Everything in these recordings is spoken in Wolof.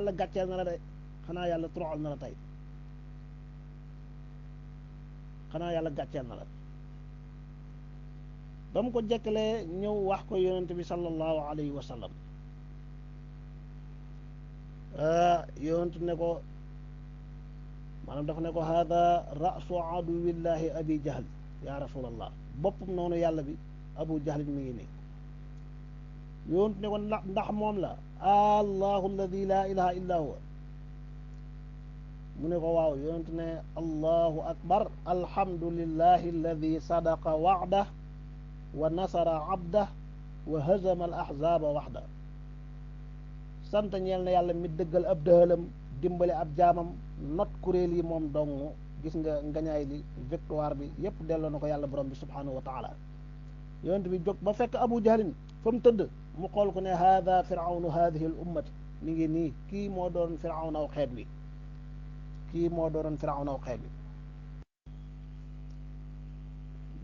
yàlla gàcceel na la de xanaa yàlla toroxal na la tey xanaa yàlla gàcceel na la ba mu ko jekkalee ñëw wax ko yonent bi sallallahu alayhi wa sallam yonent ne ko maanaam dafa ne ko hada rasu aduwillahi abi jahl ya rasulallah boppam noonu yàlla bi abu jahlin mi ngi nii yonent ne ko ndax moom la allahu alladi la ilaha illa huwa mu ne ko waaw yonent ne allahu akbar alhamdulillahi alladi sadaqa wa'dah wa nasara abdah wa hazama al ahzaba waxda sant ñeel na yàlla mi dëggal ab dëhalam dimbale ab jaamam not kuréel yi moom dong gis nga ngañaay li victoire bi yépp delloo na ko yàlla borom bi subhanahu wa taala yonent bi jóg ba fekk abu jahlin fa mu tëdd mu xool ko ne hada firawnu hadihi al ummati mi ngi nii kii moo doon firawna aw xeet wi kii moo doon firawna aw xeet wi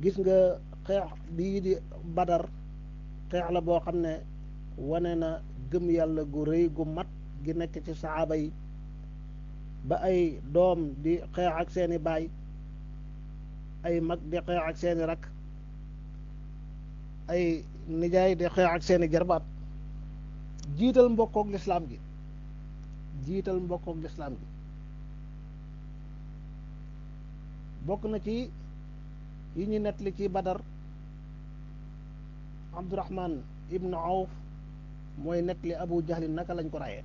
gis nga xeex bii di badar xeex la boo xam ne wane na gëm yàlla gu rëy gu mat gi nekk ci saxaaba yi ba ay doom di xeex ak seeni baay ay mag di xeex ak seeni rakk ay nijaay di xeex ak seeni jarbaat jiital mbokkook lislaam gi jiital mbokkook lislaam gi bokk na ci yi ñu nettali ci badar abdurahman ibnu awf mooy nettali abu jahlin naka lañ ko rayee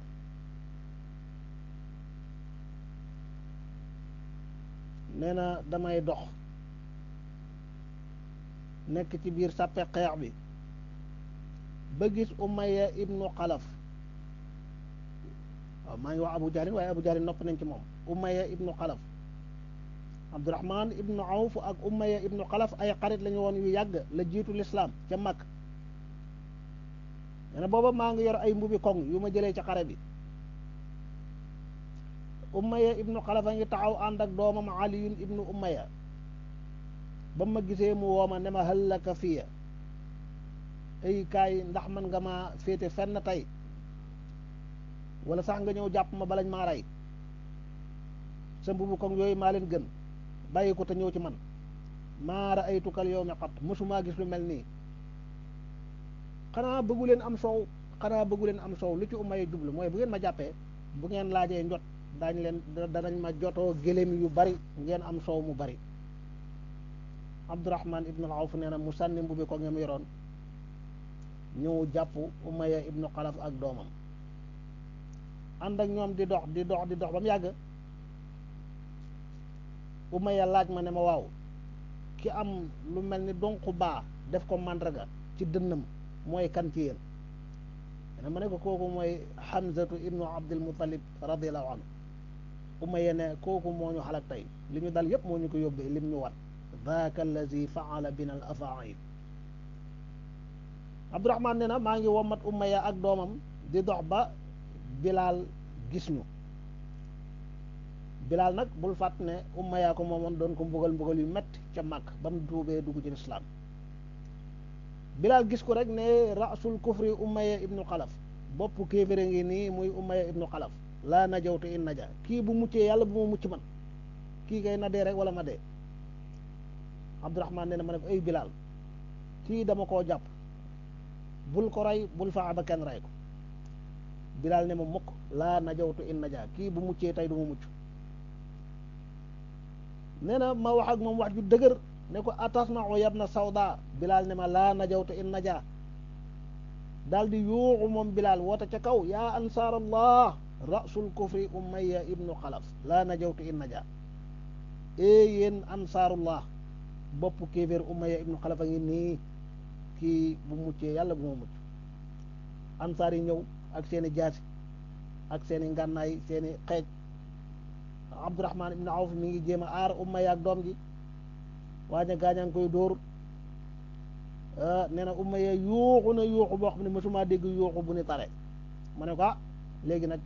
nee na damay dox nekk ci biir sàppe xeex bi ba gis umayya ibnu xalaf waaw maa ngi wax abu jahlin waaye abu jahlin nopp nañ ci moom umayya ibnu xalaf abdurahman ibnu awf ak umayya ibnu xalaf ay xarit lañu woon yu yàgg la jiitu lislaam ca mag nee na booba maa ngi yor ay mbubi koŋ yu ma jëlee ci xare bi umayya ibnu xalaf a ngi taxaw ànd ak doomam aliyun ibnu umayya ba ma gisee mu wooma ne ma hallaka fiya ay kaay ndax man nga ma féete fenn tey wala sax nga ñëw jàpp ma balañ maa rey sa mbubu koŋ yooyu maa leen gën bàyyi ko te ñëw ci man maa ra'aytukal yawma qat mësumaa gis lu mel nii xanaa bëggu leen am soow xanaa bëggu leen am soow lu ci umayya jublu mooy bu ngeen ma jàppee bu ngeen laajee njot danañ ma jotoo gëléem yu bari ngeen am soow mu bari abdurahman ibnu awf nee na mu sànni mbubi ko ngeen yoroon ñëw jàpp umayya ibnu xalaf ak doomam ànd ak ñoom di dox ba mu yàgg umayya laaj ma ne ma waaw ki am lu mel ni donku baa def ko màndarga ci dënnam mooy kan ci yéen ma ne ko kooku mooy Hamzatu ibnu Abdul Muttalib radiyallahu anhu umayya ne kooku moo ñu xalak tey li ñu dal yépp moo ñu ko yóbbee lim ñu wat daaka allazi faala bina al afaid Abdurahman ne na maa ngi wommat umayya ak doomam di dox ba Bilaal gis ñu Bilaal nag bul fàtt ne umayya ko moomoon doon ko mbugal yu metti ca Makk ba mu tuubee dugg ci lislaam Bilaal gis ko rek ne rasul kufri umayya ibnu xalaf bopp kéefére ngi nii muy umayya ibnu xalaf laa najawtu in naja kii bu muccee yàlla bu ma mucc man kii kay na dee rek wala ma dee Abdurahman nee na ma ne ay Bilaal kii dama koo jàpp bul ko rey bul fa ba kenn rey ko Bilaal ne ma mukk laa najawtu in naja kii bu muccee tey du ma mucc nee na ma wax ak moom wax ju dëgër ne ko atasma'u yabna sawda Bilaal ne ma laa najawtu in naja daal di yuuxu moom Bilaal woote ca kaw yaa ansaar allah rasul kufri umayya ibnu xalaf laa najawtu in naja yéen ansaarullah bopp kéeféer umayya ibnu xalaf a ngi nii kii bu muccee yàlla bu ma mucc ansaar yi ñëw ak seeni jaasi ak seeni ngànnaay seeni xeej Abdurahman ibnu Awf mi ngi jéem a aar umayya ak doom ji waaye gaañaa ngi koy dóor nee na umayya yuuxu na yuuxu boo xam ne mësuma dégg yuuxu bu ni tare ma ne ko léegi nag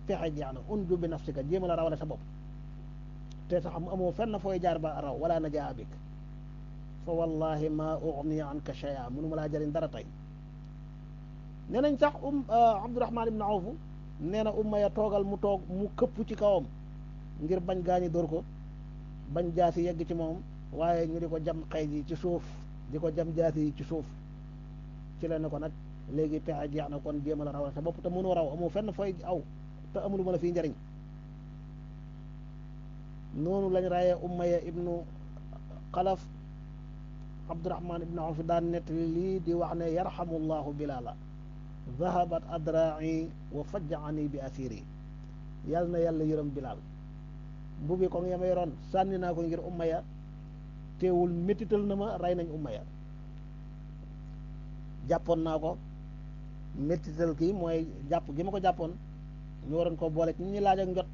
pexe jeex na unju bi nafsika jéem a la rawale sa bopp te sax amoo fenn fooy jaar ba raw wala najaa bik fa wallahi ma ugni anka shay'a mënuma laa jëriñ dara tey nee nañ sax Abdurahman ibn Awf nee na Umayya toogal mu toog mu këpp ci kawam ngir bañ gaañi dóor ko bañ jaasi yegg ci moom waaye ñu di ko jam xëy ji ci suuf di ko jam jaasi yi ci suuf ci la ne ko nag léegi pexe jeex na kon jéem a la rawal sa bopp te mënu raw amu fenn fooy aw te amul mën a fii njariñ noonu lañ rayee Umayya ibnu Xalaf Abdurahman ibnu Awf daan nettali lii di wax ne yarhamullahu Bilaala zahabat adra'i wa fajja'ani bi asiri yàlla na yàlla yërëm Bilaal mbubi ko nga ma yoroon sànni naa ko ngir Umayya teewul métital na ma rey nañ Umayya jàppoon naa ko métital kii mooy jàpp gi ma ko jàppoon ñu waroon ko boole ci ñi laaj ak njot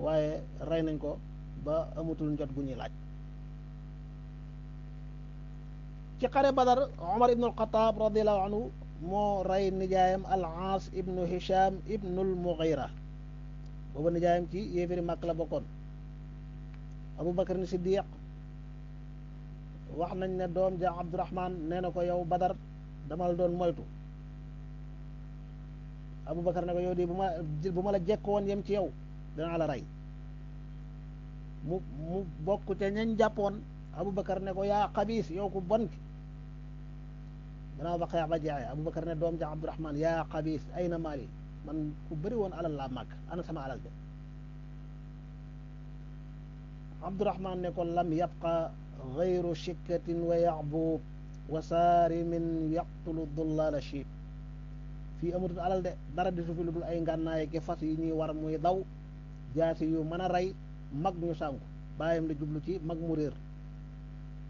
waaye rey nañ ko ba amatul njot gu ñuy laaj ci xare Badar Omar ibnu al-Xataab radiallahu anhu moo rey nijaayam al-Aas ibnu Hisham ibnu al-Mughira booba nijaayam ci yéeféri Màkk la bokkoon Abu Bakar ni Siddiq wax nañ ne doom ja Abdurahman nee na ko yow Badar dama la doon moytu Abu Bakar ne ko yow di bu ma la jekko woon yem ci yow danaa la rey mu bokk ca ñañ jàppoon Abu Bakar ne ko yaa xabiis yow ku bon ki gannaaw ba xeex ba jeexee Abu Bakar ne doom ja Abdurahman yaa xabiis ay na maali man ku bëri woon alal laa màgg ana sama alal de Abdurahman ne ko lam yabqa gayru shikkatin wa yaxbuub wa saarimin yaqtulu dullaala shiib fii amatul alal de dara di su fi lu dul ay ngànnaay ki fas yi ñuy war muy daw jaasi yu mën a rey mag ñu sànku bàyyam la jublu ci mag mu réer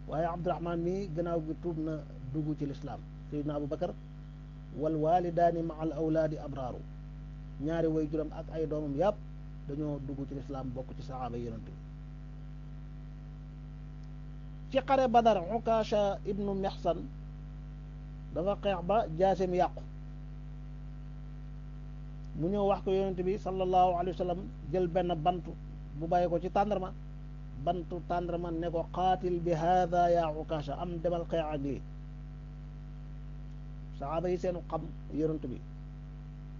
waaye Abdurahman mii gannaaw gi tuub na dugg ci lislaam Seydina Abu Bakar wal walidaani ma al awlaadi abraaru ñaari way juram ak ay doomam yàpp dañoo dugg ci lislaam bokk ci saxaaba yonent bi ci xare Badar Ukaasha ibnu Mihsan dafa xeex ba jaaseem yàqu mu ñëw wax ko yonent bi sallallahu alayhi wa sallam jël benn bantu bu bàyyi ko ci tàndarma bantu tàndarma ne ko qaatil bi haada yaa Ukaasha am demal xeex ak lii saxaaba yi seenu xam yonent bi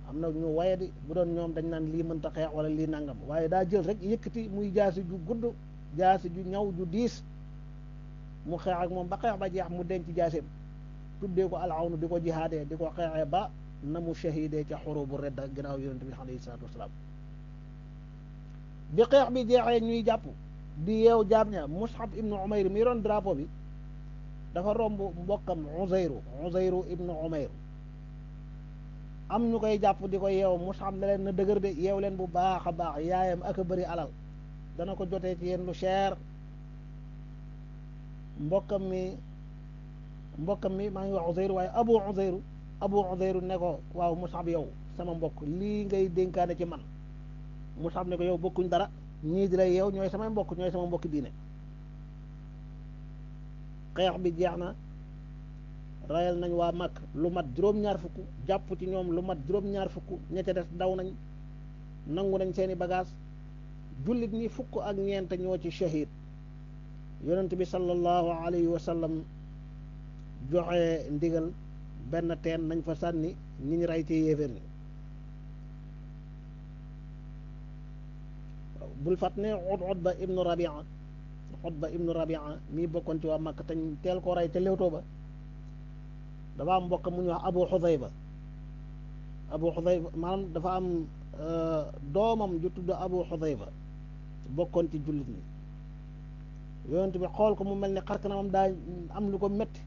am na ñu waye di bu doon ñoom dañ naan lii mënta xeex wala lii nangam waaye daa jël rek yëkkati muy jaasi ju gudd jaasi ju ñaw ju diis mu xeex ak moom ba xeex ba jeex mu denc jaaseem tuddee ko alawnu di ko jihaadee di ko xeexee ba na mu shahidee ca xurubu redda gannaaw yonent bi alayhi salaatu wasalaam bi xeex bi jeexee ñuy jàpp di yeew jaam ña Mus'ab ibnu Umayr mi yoroon drapeau bi dafa romb mbokkam Uzayru ibnu Umayr am ñu koy jàpp di ko yeew Mus'ab ne leen na dëgër de yeew leen bu baax a baax yaayam ak a bëri alal dana ko jotee ci yéen lu cher mbokkam mi maa ngi wax Uzayru waaye Abu Uzayru ne ko waaw Mus'ab yow sama mbokk lii ngay dénkaane ci man Mus'ab ne ko yow bokkuñ dara ñii di lay yeew ñooy samay mbokk ñooy sama mbokk diine xeex bi jeex na rayal nañ waa mag lu mat juróom-ñaar fukk jàpp ci ñoom lu mat juróom-ñaar fukk ña ca des daw nañ nangu nañ seeni bagage jullit ñi fukk ak ñeent ñoo ci shahid yonent bi sallallahu alayhi wa sallam joxe ndigal benn teen nañ fa sànni ñi ñu rey ci yéeféer ñi bul fat ne Utba ibnu Rabia mii bokkoon ci waa Makka te teel ko rey ca Léewtoo ba dafa am mbokk mu ñuy wax Abu Xudayfa maanaam dafa am doomam ju tudd Abu Xudayfa bokkoon ci jullit ñi yonent bi xool ko mu mel ni xar kanamam daa am lu ko métti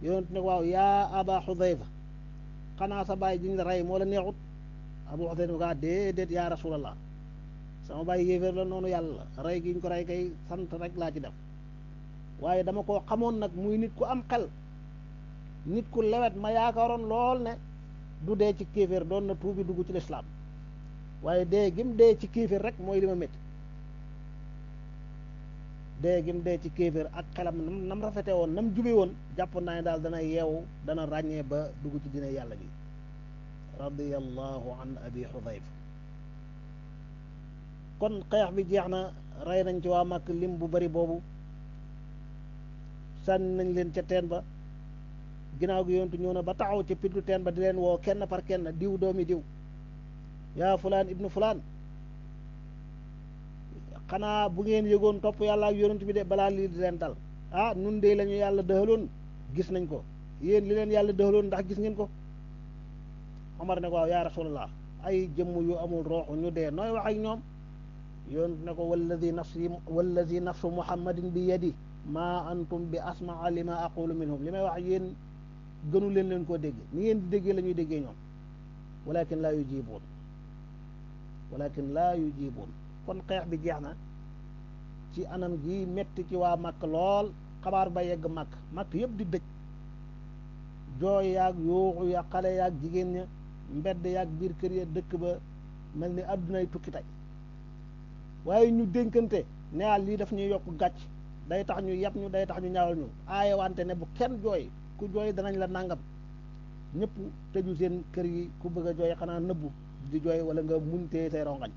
yonent ne waaw yaa Aba Xudayfa xanaa sa baay jiñ la rey moo la neexut Abu Xudayfa ne ko déedéet yaa rasulallah sama baay yéeféer la noonu yàlla rey gi ñu ko rey kay sant rek laa ci def waaye dama koo xamoon nag muy nit ku am xel nit ku lewet ma yaakaaroon lool ne du dee ci kéeféer doon na tuubi dugg ci lislaam waaye dee gim dee ci kéeféer rek mooy li ma métti dee gim dee ci kéeféer ak xelam nam rafete woon nam jube woon jàpp naa ne daal dana yeewu dana ràññee ba dugg ci dina yàlla bi radiyallahu an abi Xudayfa kon xeex bi jeex na rey nañ ci waa Makka lim bu bari boobu sànni nañ leen ca teen ba ginnaaw gi yontu ñëw na ba taxaw ca piddu teen ba di leen woo kenn par kenn diw doomi diw yaa fulaan ibnu fulaan xanaa bu ngeen yëgoon topp yàlla ak yonent bi de balaa lii di leen dal ah nun de la ñu yàlla dëxaloon gis nañ ko yéen li leen yàlla dëxaloon ndax gis ngeen ko Omar ne ko waaw yaa rasulallah ay jëmm yu amul rooxu ñu dee nooy wax ak ñoom yonent ne ko wallazi nafsu muhammadin bi yadi maa antum bi asmaa li ma aqulu minhum li may wax yéen gënu leen koo dégg ni ngeen di déggee la ñuy déggee ñoom walakin laa yujibuun kon xeex bi jeex na ci anam gi metti ci waa màkk lool xabaar ba yegg màkk yëpp di dëj jooy yaag yuuxu ya xale yaag jigéen ña mbedd yaag biir kër ya dëkk ba mel ni addunay tukki tey waaye ñu dénkante ne lii daf ñuy yokk gàcc day tax ñu yeb ñu day tax ñu ñaawal ñu aaye wante ne bu kenn jooy ku jooy danañ la nangam ñëpp tëju seen kër yi ku bëgg a jooy xanaa nëbbu di jooy wala nga muñ tee say rongañ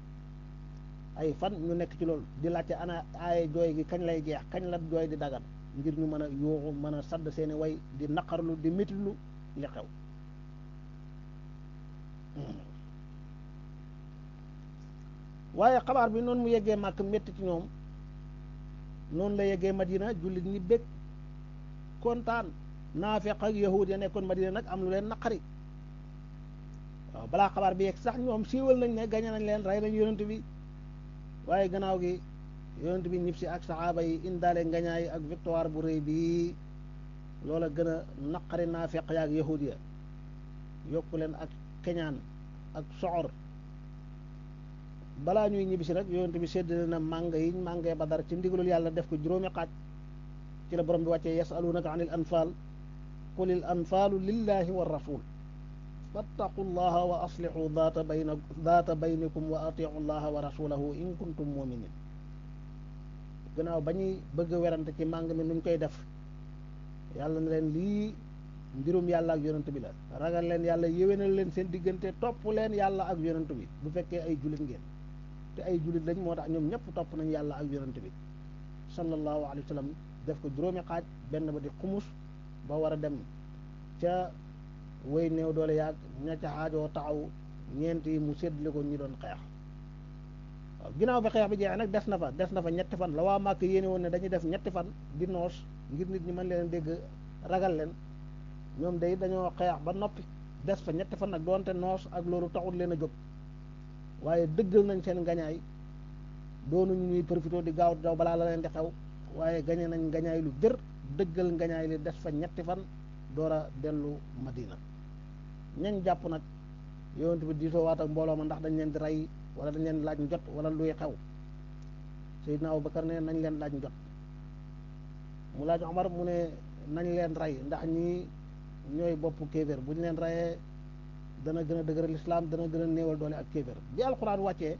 ay fan ñu nekk ci loolu di laajte ana aaye jooy gi kañ lay jeex kañ la jooy di dagan ngir ñu mën a yuuxu mën a sadd seeni way di naqarlu di métitlu li xew waaye xabaar bi noonu mu yeggee màkk métti ci ñoom noonu la yeggee madina jullit ñi bég kontaan naafeq ak yahud ya nekkoon madina nag am lu leen naqari waaw balaa xabaar bi yegg sax ñoom siiwal nañ ne gañe nañ leen rey nañ yonent bi waaye gannaaw gi yonent bi ñib si ak saxaaba yi indaale ngañaay ak victoire bu rëy bii loola gën a naqari naafeq ya ak yahud ya yokku leen ak keñaan ak soxor balaa ñuy ñibbisi nag yonent bi séddale na màng yiñ màngee Badar ci ndigalul yàlla def ko juróomi xaaj ci la borom bi wàccee yasalunaka anil anfal qulil anfalu lillahi wa rasul fattaqu llaha wa aslihu daata baynikum wa atiu llaha wa rasulahu in kuntum muminin gannaaw ba ñuy bëgg werante ci màng mi nuñ koy def yàlla na leen lii mbirum yàlla ak yonent bi la ragal leen yàlla yéwénal leen seen diggante topp leen yàlla ak yonent bi bu fekkee ay jullit ngeen te ay jullit lañ moo tax ñoom ñëpp topp nañ yàlla ak yonent bi sallallahu alayhi wa sallam def ko juróomi xaaj benn ba di xumus ba war a dem ca wéy néew doole yaag ña ca xaajoo taxaw ñeent yi mu séddale ko ñi doon xeex waaw ginnaaw bi xeex bi jeexee nag des na fa ñetti fan la waa Màkk yéene woon ne dañuy def ñetti fan di noos ngir nit ñi mën leen dégg ragal leen ñoom day dañoo xeex ba noppi des fa ñetti fan nag doonte noos ak loolu taxul leen a jóg waaye dëggal nañ seen ngañaay doonuñu ñuy profité di gaaw daw balaa la leen di xew waaye gañe nañ ngañaay lu jër dëggal ngañaay li des fa ñetti fan door a dellu Madina ñañ jàpp nag yonent bi diisoo waat ak mbooloo ma ndax dañ leen di rey wala dañ leen laaj njot wala luy xew Seydina Abubakar ne nañ leen laaj njot mu laaj Omar mu ne nañ leen rey ndax ñii ñooy boppu kéeféer bu ñu leen reyee dana gën a dëgëral lislaam dana gën a néewal doole ak kéeféer bi alquran wàccee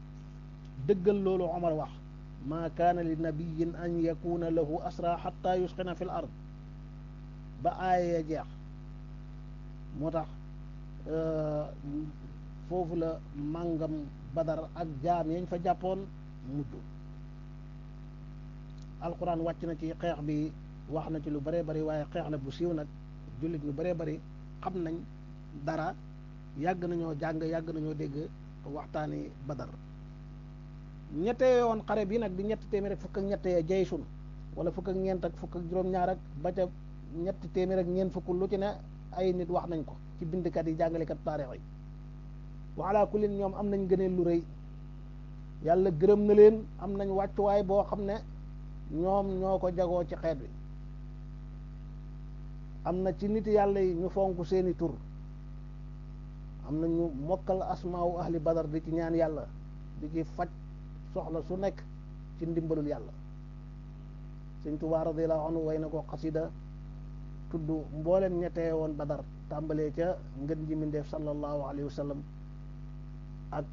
dëggal loolu Omar wax maa kaana li nabiyin an yakuna lahu asra xatta yusqina fi l ard ba aaya jeex moo tax foofu la màngam Badar ak jaam yañ fa jàppoon mujj alquran wàcc na ci xeex bi wax na ci lu bëree bëri waaye xeex la bu siiw nag jullit ñu bëree bëri xam nañ dara yàgg nañoo jàng yàgg nañoo dégg waxtaani Badar ñettee yoon xare bi nag di ñetti téeméer ak fukk ak ñettee jaysun wala fukk ak ñeent ak fukk ak juróom-ñaar ak ba ca ñetti téeméer ak ñeent fukk lu ci ne ay nit wax nañ ko ci bindkat yi jàngalekat taarix yi wa ala kullin ñoom am nañ gëneel lu rëy yàlla gërëm na leen am nañ wàccuwaay boo xam ne ñoom ñoo ko jagoo ci xeet wi am na ci nit yàlla yi ñu fonk seeni tur am na ñu mokkal asmaawu ahli badar di ci ñaan yàlla di ci faj soxla su nekk ci ndimbalul yàlla Sëñ Tuubaa radiyallaahu anhu way na ko xasida tudd mbooleen ñettee woon badar tàmbalee ca ngën ji mindeef sallallahu alayhi wa sallam ak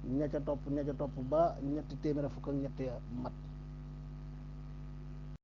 ña ca topp ba ñetti téeméer fukk ak ñett mat